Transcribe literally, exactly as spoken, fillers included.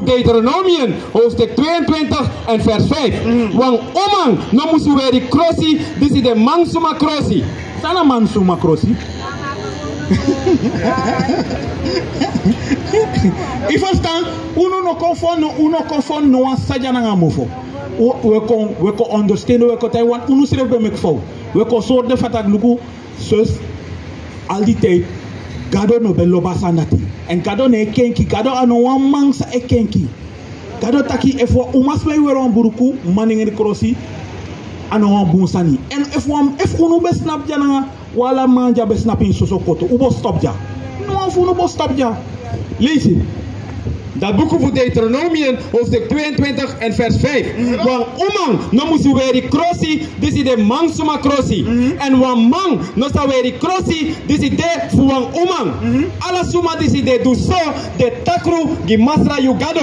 Deuteronomium, hoofdstuk tweeëntwintig en vers vijf. Wan uman no musu weri krosi, disi de man suma krosi. San na man suma krosi? Yu ferstan, unu no kon fon, unu no kon fon no wan sani dya nanga mofo. U, wi e kon, wi e kon ondersteun, wi e kon taigi unu srefi ben meki fout. Wi e kon sori den fa taki luku, sus, al di tide, Gado no ben lobi a sani dati. Èn Gado no e kenki, Gado a no wan man san e kenki. Gado taki efu wan uman sma e weri wan buruku manengeri krosi, a no wan bun sani. Èn efu wan, efu unu ben snapu dya nanga wan ala man dya ben snapu ini soso koto, un bo stop dya. No wan fu unu bo stop dya. Leisi. Dati buku fu Deuteronomium, hoofdstuk tweeëntwintig en vers vijf. Wan uman no musu weri krosi, disi de man suma krosi. Èn wan man no sa weri krosi, disi de fu wan uman. Ala suma disi de du so, de takru gi Masra yu Gado.